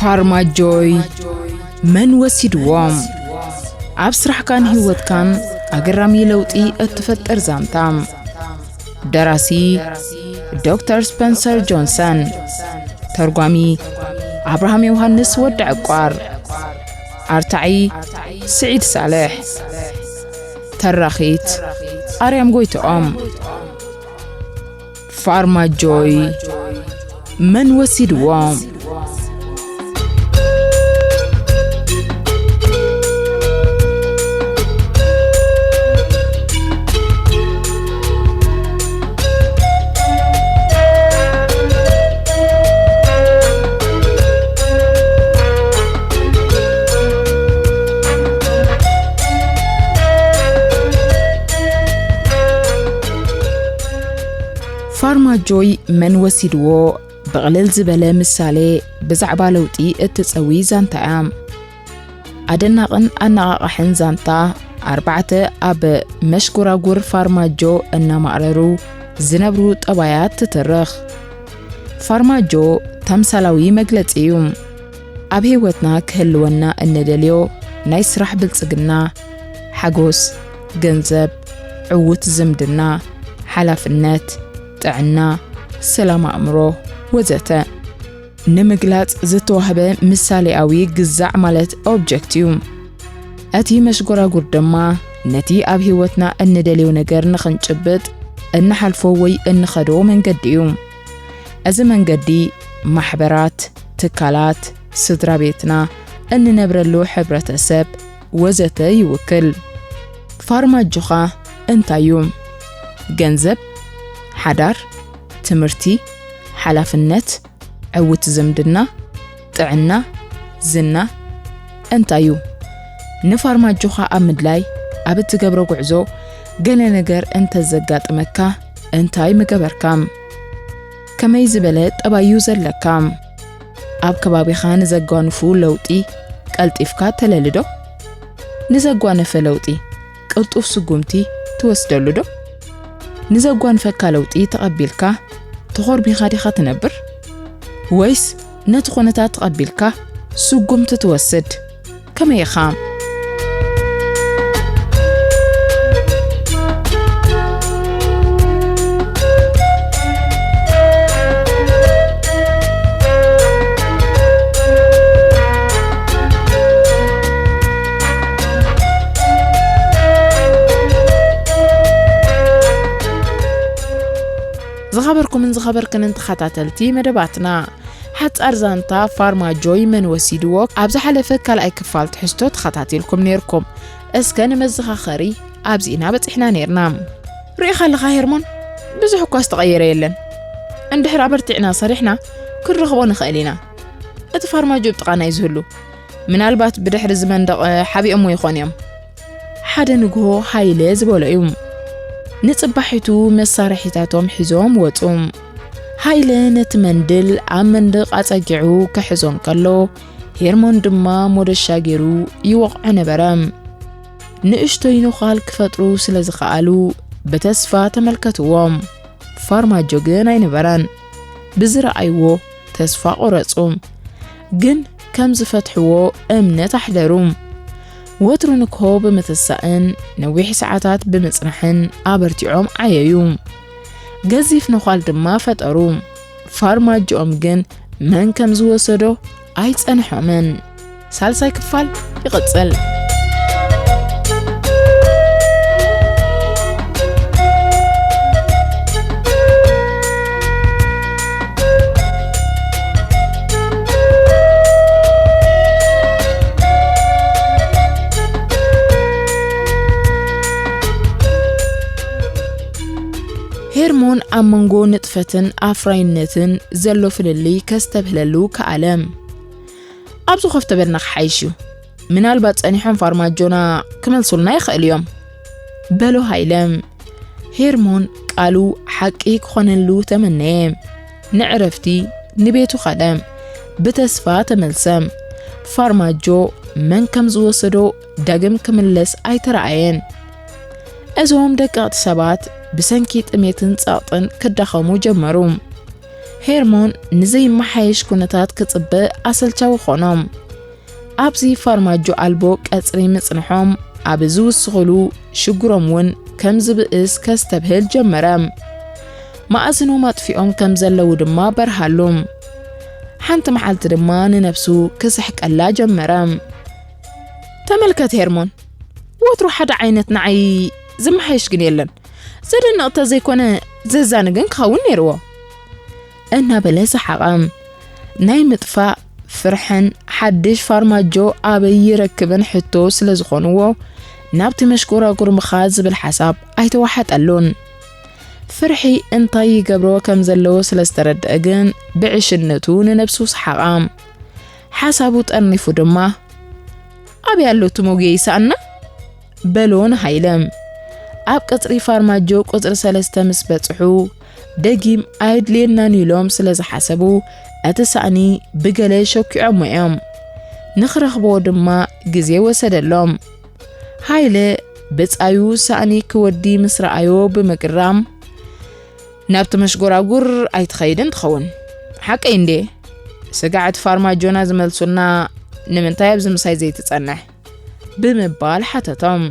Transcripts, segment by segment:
ፋርማጆይ መን ወሲድዎም? ኣብ ስራሕካን ህይወትካን ኣገራሚ ለውጢ እትፈጥር ዛንታ። ደራሲ ዶክተር ስፐንሰር ጆንሰን። ተርጓሚ ኣብርሃም ዮሃንስ ወዲ ዕቋር። ኣርታዒ ስዒድ ሳልሕ። ተራኺት ኣርያም ጎይትኦም። ፋርማጆይ መን ወሲድዎም? ፋርማጆይ መን ወሲድዎ? ብቕልል ዝበለ ምሳሌ ብዛዕባ ለውጢ እትጸዊ ዛንታ እያ። ኣደናቕን ኣነቓቓሕን ዛንታ፣ ኣርባዕተ ኣብ መሽጎራጉር ፋርማጆ እናማእረሩ ዝነብሩ ጠባያት ትትርኽ። ፋርማጆ ተምሳላዊ መግለጺ እዩ። ኣብ ህይወትና ክህልወና እንደልዮ ናይ ስራሕ ብልጽግና፣ ሓጎስ፣ ገንዘብ፣ ዕዉት ዝምድና፣ ሓላፍነት፣ ጥዕና፣ ሰላም ኣእምሮ፣ ወዘተ ንምግላጽ ዝተዋህበ ምሳሌኣዊ ግዛዕ ማለት ኦብጀክት እዩ። እቲ መሽጎራጉር ድማ ነቲ ኣብ ህይወትና እንደልዮ ነገር ንኽንጭብጥ እንሓልፎ ወይ እንኸዶ መንገዲ እዩ። እዚ መንገዲ ማሕበራት፣ ትካላት፣ ስድራ ቤትና፣ እንነብረሉ ሕብረተሰብ ወዘተ ይውክል። ፋርማጆኻ እንታይ እዩ? ገንዘብ፣ ሓዳር፣ ትምህርቲ፣ ሓላፍነት፣ ዕዉት ዝምድና፣ ጥዕና፣ ዝና እንታይ እዩ? ንፋርማጆኻ ኣብ ምድላይ ኣብ እትገብሮ ጉዕዞ ገለ ነገር እንተዘጋጥመካ እንታይ ምገበርካ? ከመይ ዝበለ ጠባይ እዩ ዘለካ? ኣብ ከባቢኻ ንዘጓንፉ ለውጢ ቀልጢፍካ ተለልዶ? ንዘጓነፈ ለውጢ ቅልጡፍ ስጉምቲ ትወስደሉ ዶ? ንዘጓንፈካ ለውጢ ተቐቢልካ ተኾርሚኻ ዲኻ ትነብር? ወይስ ነቲ ኩነታት ተቐቢልካ ስጉምቲ ትወስድ? ከመይ ኢኻ? ዝኸበርኩምን ዝኸበርክንን ተኸታተልቲ መደባትና፣ ሓጻር ዛንታ ፋርማጆይ መን ወሲድዎ ኣብ ዝሓለፈ ካልኣይ ክፋል ትሕዝቶ ተኸታቲልኩም ነይርኩም። እስከ ንመዘኻኸሪ ኣብዚ ኢና በጺሕና ነይርና። ርኢኻ ኣለኻ ሄርሞን፣ ብዙሕ እኳ ዝተቐየረ የለን። እንድሕር ኣበርቲዕና ሰሪሕና ክንረኽቦ ንኽእል ኢና። እቲ ፋርማጆ ኣብ ጥቓና እዩ ዝህሉ። ምናልባት ብድሕሪ እዚ መንደቕ ሓቢኦሞ ይኾኑ እዮም። ሓደ ንግሆ ሃይለ ዝበሎ እዩ። ንጽባሒቱ መሳርሒታቶም ሒዞም ወጹ። ሃይለ ነቲ መንድል ኣብ መንደቕ ኣጸጊዑ ክሕዞ እንከሎ፣ ሄርሞን ድማ ሞደሻ ገይሩ ይወቕዖ ነበረ። ንእሽቶይ ነዃል ክፈጥሩ ስለ ዝኸኣሉ ብተስፋ ተመልከትዎም። ፋርማጆ ግን ኣይነበረን። ብዝረኣይዎ ተስፋ ቆረጹ። ግን ከም ዝፈትሕዎ እምነት ኣሕደሩ። ወትሩ ንግሆ ብምትሳእን ነዊሕ ሰዓታት ብምጽናሕን ኣበርቲዖም ዓየዩ። ገዚፍ ነዃል ድማ ፈጠሩ። ፋርማጆኦም ግን መን ከም ዝወሰዶ ኣይጸንሖምን። ሳልሳይ ክፋል ይቕጽል። ሄርሞን ኣብ መንጎ ንጥፈትን ኣፍራይነትን ዘሎ ፍልልይ ከስተብህለሉ ከኣለ። ኣብዚ ኮፍ ተበልና ክሓይሽ እዩ። ምናልባት ጸኒሖም ፋርማጆና ክመልሱልና ይኽእሉ እዮም፣ በሎ ሃይለ። ሄርሞን ቃሉ ሓቂ ክኾነሉ ተመነየ። ንዕረፍቲ ንቤቱ ኸደ። ብተስፋ ተመልሰ። ፋርማጆ መን ከም ዝወሰዶ ዳግም ክምለስ ኣይተረኣየን። እዞም ደቀቕቲ ሰባት ብሰንኪ ጥሜትን ጸቕጥን ክዳኸሙ ጀመሩ። ሄርሞን ንዘይመሓየሽ ኩነታት ክጽበ ኣሰልቻዊ ኾኖም። ኣብዚ ፋርማጆ ኣልቦ ቀጽሪ ምጽንሖም ኣብ ዝውስኹሉ ሽግሮም እውን ከም ዝብእስ ከስተብህል ጀመረ። መኣዝኖም ኣጥፊኦም ከም ዘለዉ ድማ በርሃሉ። ሓንቲ መዓልቲ ድማ ንነብሱ ክስሕቀላ ጀመረ። "ተመልከት ሄርሞን፣ ወትሩ ሓደ ዓይነት ንዓይ ዝመሓየሽ ግን የለን። ዘደንቕ ተዘይኮነ ዘዛንግን ክኸውን ነይርዎ" እናበለ ሰሓቐ። ናይ ምጥፋእ ፍርሕን ሓድሽ ፋርማጆ ኣበይ ይረክብን ሕቶ ስለ ዝኾንዎ፣ ናብቲ መሽጎራጉር ምኻድ ዝብል ሓሳብ ኣይተዋሓጠሉን። ፍርሒ እንታይ ይገብሮ ከም ዘለዎ ስለ ዝተረድአ ግን ብዕሽነቱ ንነብሱ ሰሓቓ። ሓሳቡ ጠርኒፉ ድማ፣ "ኣበይ ኣሎ እቲ መጉየ ይስኣና?" በሎ ንሃይለ። ኣብ ቀጽሪ ፋርማጆ ቁጽሪ ሰለስተ ምስ በጽሑ፣ ደጊም ኣየድልየናን ኢሎም ስለ ዝሓሰቡ፣ እቲ ሳእኒ ብገለ ሸኪዖሞ እዮም። ንኽረኽብዎ ድማ ግዜ ወሰደሎም። ሃይለ ብጻዩ ሳእኒ ክወዲ ምስ ረኣዮ ብምግራም፣ "ናብቲ መሽጎራጉር ኣይትኸይድን ትኸውን፣ ሓቀይ እንዴ? ስጋዕ እቲ ፋርማጆና ዝመልሱልና ንምንታይ ኣብዚ ምሳይ ዘይትጸንሕ?" ብምባል ሓተቶም።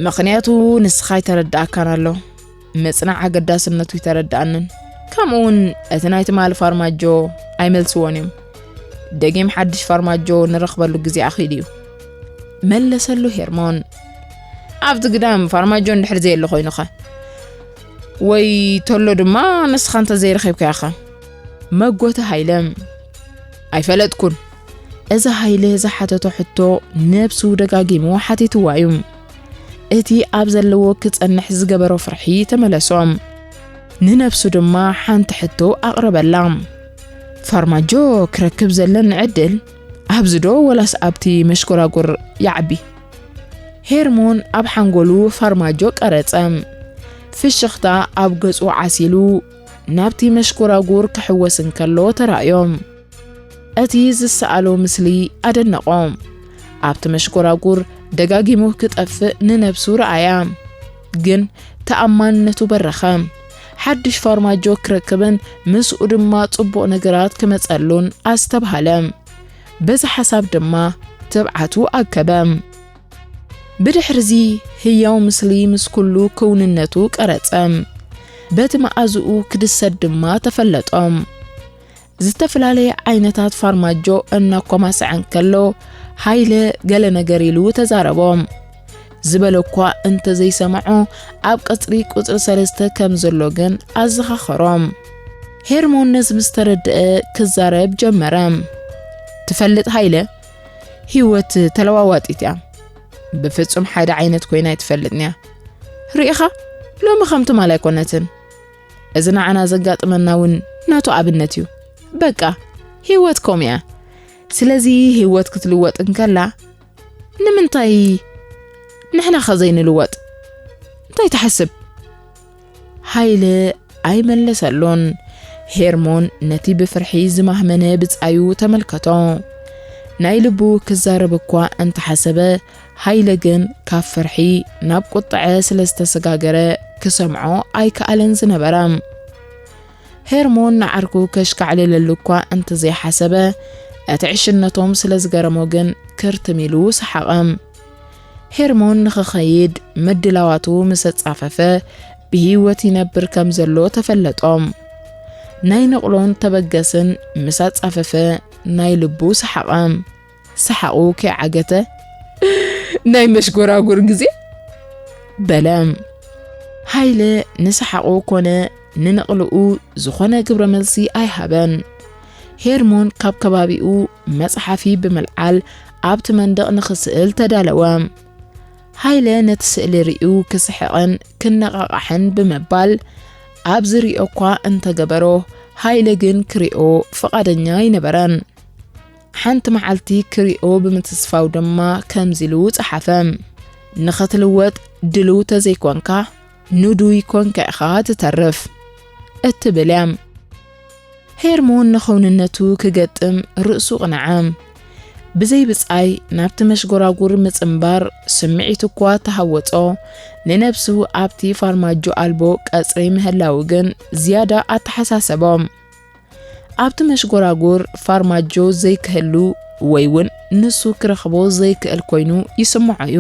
"ምኽንያቱ ንስኻ ኣይተረድኣካን ኣሎ። ምጽናዕ ኣገዳስነቱ ኣይተረድኣንን። ከምኡ እውን እቲ ናይ ትማሊ ፋርማጆ ኣይመልስዎን እዮም። ደጊም ሓድሽ ፋርማጆ ንረኽበሉ ግዜ ኣኺሉ እዩ" መለሰሉ ሄርሞን። "ኣብቲ ግዳም ፋርማጆ እንድሕር ዘየለ ኮይኑኸ? ወይ ተሎ ድማ ንስኻ እንተዘይረኺብካዮኸ?" መጎተ ሃይለ። "ኣይፈለጥኩን።" እዚ ሃይለ ዝሓተቶ ሕቶ ነብሱ ደጋጊሙ ሓቲትዋ እዩ። እቲ ኣብ ዘለዎ ክጸንሕ ዝገበሮ ፍርሒ ተመለሶ። ንነብሱ ድማ ሓንቲ ሕቶ ኣቕረበላ። "ፋርማጆ ክረክብ ዘለኒ ዕድል ኣብዚ ዶ ወላስ ኣብቲ መሽኮራጉር ይዓቢ?" ሄርሞን ኣብ ሓንጎሉ ፋርማጆ ቀረጸ። ፍሽኽታ ኣብ ገጹ ዓሲሉ ናብቲ መሽኮራጉር ክሕወስ እንከሎ ተራእዮ። እቲ ዝሰኣሎ ምስሊ ኣደነቖ። ኣብቲ መሽኮራጉር ደጋጊሙ ክጠፍእ ንነብሱ ረኣያ። ግን ተኣማንነቱ በረኸ። ሓድሽ ፋርማጆ ክረክብን ምስኡ ድማ ጽቡቕ ነገራት ክመጸሉን ኣስተብሃለ። በዚ ሓሳብ ድማ ትብዓቱ ኣከበ። ብድሕርዚ ህያው ምስሊ ምስ ኩሉ ክውንነቱ ቀረጸ። በቲ መኣዝኡ ክድሰት ድማ ተፈለጦ። ዝተፈላለየ ዓይነታት ፋርማጆ እናኮማሰዐ እንከሎ፣ ሃይለ ገለ ነገር ኢሉ ተዛረቦ። ዝበሎ እኳ እንተዘይሰምዖ፣ ኣብ ቀጽሪ ቁጽሪ ሰለስተ ከም ዘሎ ግን ኣዘኻኸሮም። ሄርሞን ነዚ ምስ ተረድአ ክዛረብ ጀመረ። "ትፈልጥ ሃይለ፣ ህይወት ተለዋዋጢት እያ። ብፍጹም ሓደ ዓይነት ኮይና ኣይትፈልጥን እያ። ርኢኻ፣ ሎሚ ከም ትማል ኣይኮነትን። እዚ ንዓና ዘጋጥመና እውን ናቱ ኣብነት እዩ። በቃ፣ ህይወት ከምኡ እያ። ስለዚ ህይወት ክትልወጥ እንከላ፣ ንምንታይ ንሕና ኸ ዘይንልወጥ? እንታይ ትሓስብ?" ሃይለ ኣይመለሰሉን። ሄርሞን ነቲ ብፍርሒ ዝማህመነ ብጻዩ ተመልከቶ። ናይ ልቡ ክዛረብ እኳ እንተሓሰበ፣ ሃይለ ግን ካብ ፍርሒ ናብ ቁጥዐ ስለ ዝተሰጋገረ ክሰምዖ ኣይከኣለን ዝነበረ። ሄርሞን ንዓርኩ ከሽካዕልለሉ እኳ እንተዘይሓሰበ፣ እቲ ዕሽነቶም ስለ ዝገረሞ ግን ክርትም ኢሉ ሰሓቐ። ሄርሞን ንኽኸይድ ምድላዋቱ ምስ ኣጻፈፈ፣ ብህይወት ይነብር ከም ዘሎ ተፈለጦ። ናይ ንቕሎን ተበገስን ምስ ኣጻፈፈ፣ ናይ ልቡ ሰሓቐ። ሰሓቑ ከይዓገተ፣ "ናይ መሽጎራጉር ግዜ?" በለ። ሃይለ ንሰሓቑ ኮነ ንንቕልኡ ዝኾነ ግብረ መልሲ ኣይሃበን። ሄርሞን ካብ ከባቢኡ መጽሓፊ ብምልዓል ኣብቲ መንደቕ ንኽስእል ተዳለወ። ሃይለ ነቲ ስእሊ ርእዩ ክስሕቕን ክነቓቓሕን ብምባል ኣብ ዝሪኦ እኳ እንተገበሮ፣ ሃይለ ግን ክሪኦ ፍቓደኛ ኣይነበረን። ሓንቲ መዓልቲ ክሪኦ ብምትስፋው ድማ ከምዚ ኢሉ ጸሓፈ፣ "ንኽትልወጥ ድልው ተዘይኮንካ፣ ንዱይ ኮንካ ኢኻ ትተርፍ" እትብል እያ። ሄርሞን ንኸውንነቱ ክገጥም ርእሱ ቅንዐ። ብዘይ ብጻይ ናብቲ መሽጎራጉር ምጽንባር ስምዒት እኳ ተሃወጾ፣ ንነብሱ ኣብቲ ፋርማጆ ኣልቦ ቀጽሪ ምህላው ግን ዝያዳ ኣተሓሳሰቦ። ኣብቲ መሽጎራጉር ፋርማጆ ዘይክህሉ ወይ እውን ንሱ ክረኽቦ ዘይክእል ኮይኑ ይስምዖ እዩ።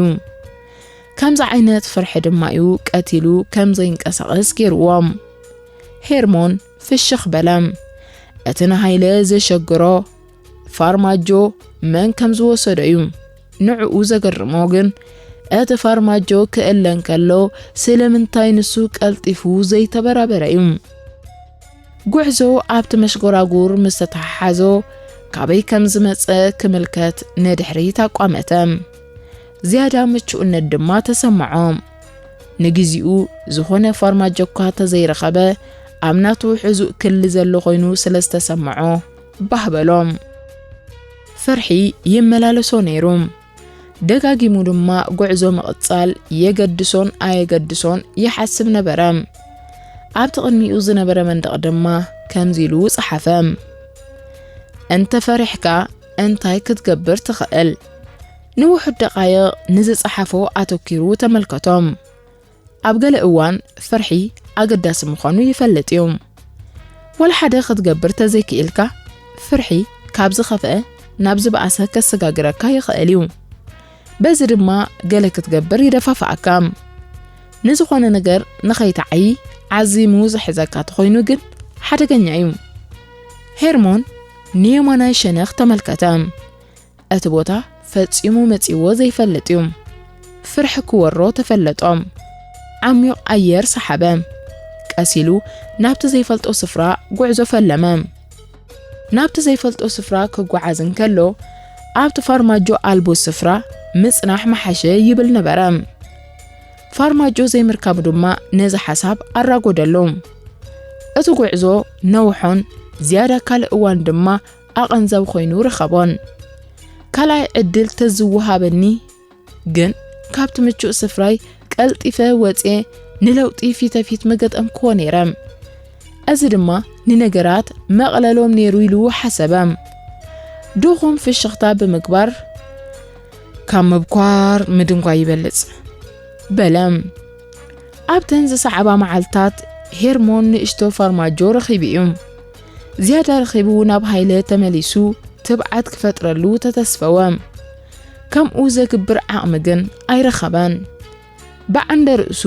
ከምዚ ዓይነት ፍርሒ ድማ እዩ ቀቲሉ ከም ዘይንቀሳቐስ ገይርዎም። ሄርሞን ፍሽኽ በለ። እቲ ንሃይለ ዘሸግሮ ፋርማጆ መን ከም ዝወሰዶ እዩ። ንዕኡ ዘገርሞ ግን እቲ ፋርማጆ ክእለ እንከሎ ስለምንታይ ንሱ ቀልጢፉ ዘይተበራበረ እዩ። ጉዕዞ ኣብቲ መሽጎራጉር ምስ ተተሓሓዞ ካበይ ከም ዝመጸ ክምልከት ንድሕሪት ኣቋመተ። ዝያዳ ምቹእነት ድማ ተሰምዖ። ንግዚኡ ዝኾነ ፋርማጆ እኳ ተዘይረኸበ ኣብ ናቱ ሕዙእ ክሊ ዘሎ ኮይኑ ስለ ዝተሰምዖ ባህ በሎ። ፍርሒ ይመላለሶ ነይሩ። ደጋጊሙ ድማ ጉዕዞ ምቕጻል የገድሶን ኣየገድሶን ይሓስብ ነበረ። ኣብቲ ቅድሚኡ ዝነበረ መንደቕ ድማ ከምዚ ኢሉ ጸሓፈ። እንተ ፈሪሕካ እንታይ ክትገብር ትኽእል? ንውሑድ ደቓይቕ ንዝጸሓፎ ኣተኲሩ ተመልከቶም። ኣብ ገለ እዋን ፍርሒ ኣገዳሲ ምዃኑ ይፈልጥ እዩ። ወላ ሓደ ክትገብር ተዘይክኢልካ፣ ፍርሒ ካብ ዝኸፍአ ናብ ዝበኣሰ ከሰጋግረካ ይኽእል እዩ። በዚ ድማ ገለ ክትገብር ይደፋፍኣካ። ንዝኾነ ነገር ንኸይትዓዪ ዓዚሙ ዝሕዘካ ተኾይኑ ግን ሓደገኛ እዩ። ሄርሞን ንየማናይ ሸነኽ ተመልከተ። እቲ ቦታ ፈጺሙ መጺዎ ዘይፈልጥ እዩ። ፍርሒ ክወሮ ተፈለጦ። ዓሚቕ ኣየር ሰሓበ። ቀስ ኢሉ ናብቲ ዘይፈልጦ ስፍራ ጉዕዞ ፈለመ። ናብቲ ዘይፈልጦ ስፍራ ክጓዓዝ እንከሎ፣ ኣብቲ ፋርማጆ ኣልቦ ስፍራ ምጽናሕ ምሓሸ ይብል ነበረ። ፋርማጆ ዘይምርካቡ ድማ ነዚ ሓሳብ ኣራጎደሉ። እቲ ጉዕዞ ነውሖን ዝያዳ ካልእ እዋን ድማ ኣቐንዛዊ ኮይኑ ረኸቦን። ካልኣይ ዕድል ተዝወሃበኒ ግን ካብቲ ምቹእ ስፍራይ ቀልጢፈ ወጽየ ንለውጢ ፊተፊት መገጠምክዎ ነይረ። እዚ ድማ ንነገራት መቕለሎም ነይሩ ኢሉ ሓሰበ። ድኹም ፍሽኽታ ብምግባር፣ ካብ ምብኳር ምድንጓ ይበልጽ በለ። ኣብተን ዝሰዓባ መዓልታት ሄርሞን ንእሽቶ ፋርማጆ ረኺቡ እዩ። ዝያዳ ረኺቡ ናብ ሃይለ ተመሊሱ ትብዓት ክፈጥረሉ ተተስፈወ። ከምኡ ዘግብር ዓቕሚ ግን ኣይረኸበን። ብዓንደ ርእሱ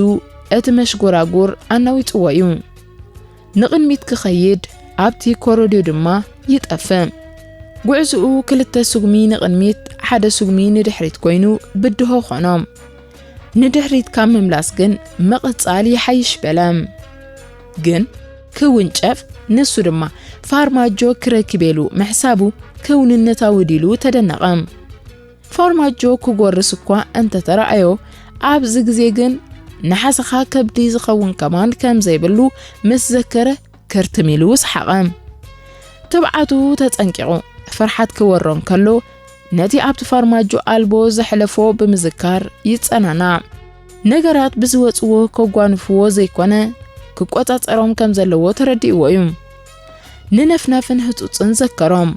እቲ መሽጎራጉር ኣናዊጽዎ እዩ። ንቕድሚት ክኸይድ ኣብቲ ኮረድዮ ድማ ይጠፍእ። ጉዕዝኡ ክልተ ስጉሚ ንቕድሚት ሓደ ስጉሚ ንድሕሪት ኮይኑ ብድሆ ኾኖ። ንድሕሪት ካብ ምምላስ ግን ምቕጻል ይሓይሽ በለ። ግን ክውንጨፍ ንሱ ድማ ፋርማጆ ክረክብ ኢሉ ምሕሳቡ ክውንነታዊ ድሉ ተደነቐ። ፋርማጆ ክጎርስ እኳ እንተተራእዮ ኣብዚ ግዜ ግን ንሓሰኻ ከብዲ ዝኸውን ከማን ከም ዘይብሉ ምስ ዘከረ ክርትም ኢሉ ሰሓቐ። ትብዓቱ ተጸንቂቑ ፍርሓት ክወሮ እንከሎ ነቲ ኣብቲ ፋርማጆ ኣልቦ ዘሕለፎ ብምዝካር ይጸናናዕ። ነገራት ብዝወጽዎ ከጓንፍዎ ዘይኮነ ክቆጻጸሮም ከም ዘለዎ ተረዲእዎ እዩ። ንነፍናፍን ህጹጽን ዘከሮም።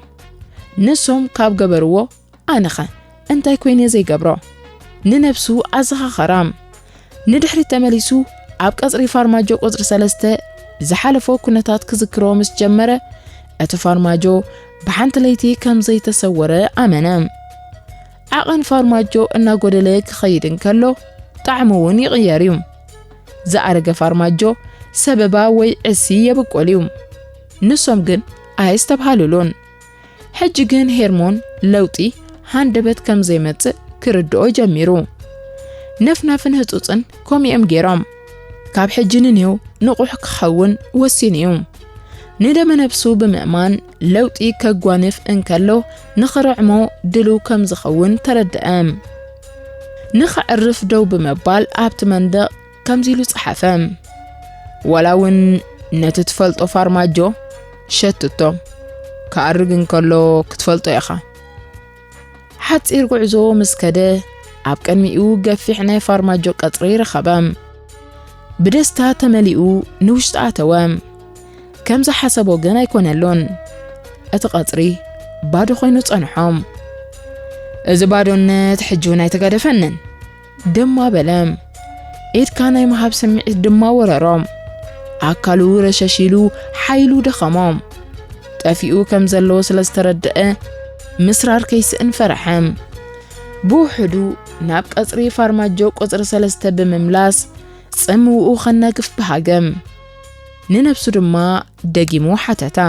ንሶም ካብ ገበርዎ ኣነኸ እንታይ ኮይነ ዘይገብሮ? ንነብሱ ኣዘኻኸራ። ንድሕሪት ተመሊሱ ኣብ ቀጽሪ ፋርማጆ ቁጽሪ ሰለስተ ዝሓለፎ ኩነታት ክዝክሮ ምስ ጀመረ እቲ ፋርማጆ ብሓንቲ ለይቲ ከም ዘይተሰወረ ኣመነ። ዓቐን ፋርማጆ እናጎደለ ክኸይድ እንከሎ ጣዕሙ እውን ይቕየር እዩ። ዝኣረገ ፋርማጆ ሰበባ ወይ ዕሲ የብቆል እዩ። ንሶም ግን ኣየስተብሃሉሉን። ሕጂ ግን ሄርሞን ለውጢ ሃንደበት ከም ዘይመጽእ ክርድኦ ጀሚሩ። ነፍናፍን ህጹጽን ከምኡ እዮም ገይሮም። ካብ ሕጂ ንኔው ንቑሕ ክኸውን ወሲኑ እዩ። ንደመ ነብሱ ብምእማን ለውጢ ከጓንፍ እንከሎ ንኽርዕሞ ድልው ከም ዝኸውን ተረድአ። ንኽዕርፍ ደው ብምባል ኣብቲ መንደቕ ከምዚ ኢሉ ጸሓፈ። ዋላ እውን ነቲ ትፈልጦ ፋርማጆ ሸትቶ። ክኣርግ እንከሎ ክትፈልጦ ኢኻ። ሓጺር ጉዕዞ ምስ ከደ ኣብ ቅድሚኡ ገፊሕ ናይ ፋርማጆ ቀጽሪ ረኸበ። ብደስታ ተመሊኡ ንውሽጢ ኣተወ። ከም ዝሓሰቦ ግን ኣይኮነሉን። እቲ ቀጽሪ ባዶ ኮይኑ ጸንሖ። እዚ ባዶነት ሕጂ እውን ኣይተጋደፈንን። ድማ በለ። ኢድካ ናይ ምሃብ ስምዒት ድማ ወረሮ። ኣካሉ ረሸሽ ኢሉ ሓይሉ ደኸሞ። ጠፊኡ ከም ዘለዎ ስለ ዝተረድአ፣ ምስራር ከይስእን ፈርሐ። ብውሕዱ ናብ ቀጽሪ ፋርማጆ ቁጽሪ ሰለስተ ብምምላስ፣ ጽምውኡ ከናግፍ ብሃገ። ንነብሱ ድማ ደጊሙ ሓተታ።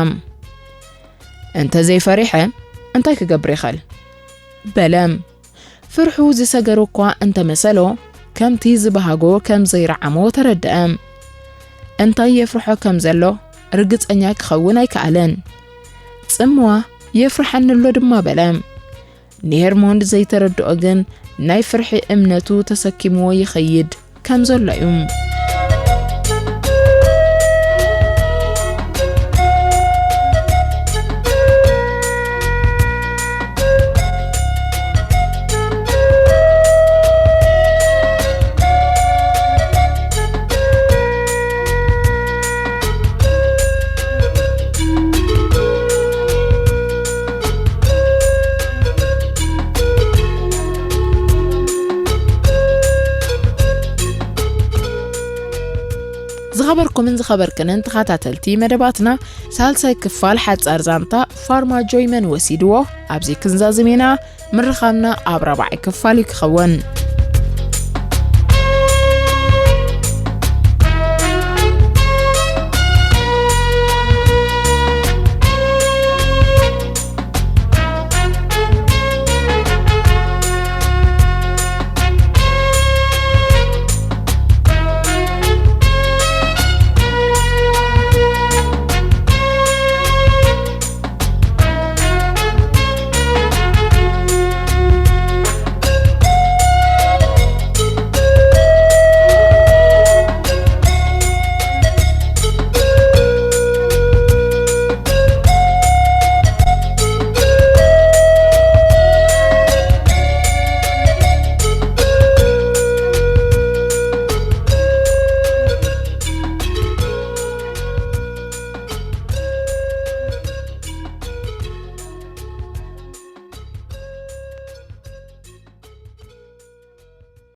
"እንተ ዘይፈሪሐ እንታይ ክገብር ይኽእል?" በለ። ፍርሑ ዝሰገረ እኳ እንተመሰሎ፣ ከምቲ ዝበሃጎ ከም ዘይረዓሞ ተረድአ። እንታይ የፍርሖ ከም ዘሎ ርግጸኛ ክኸውን ኣይከኣለን። ጽምዋ የፍርሐኒ ኣሎ ድማ በለ። ንሄርሞንድ ዘይተረድኦ ግን ናይ ፍርሒ እምነቱ ተሰኪምዎ ይኸይድ ከም ዘሎ እዩ። ዝኸበርኩምን ዝኸበርክንን ተኸታተልቲ መደባትና፣ ሳልሳይ ክፋል ሓጻር ዛንታ ፋርማጆይ መን ወሲድዎ ኣብዚ ክንዛዝም ኢና። ምርኻብና ኣብ ራብዓይ ክፋል እዩ ክኸውን።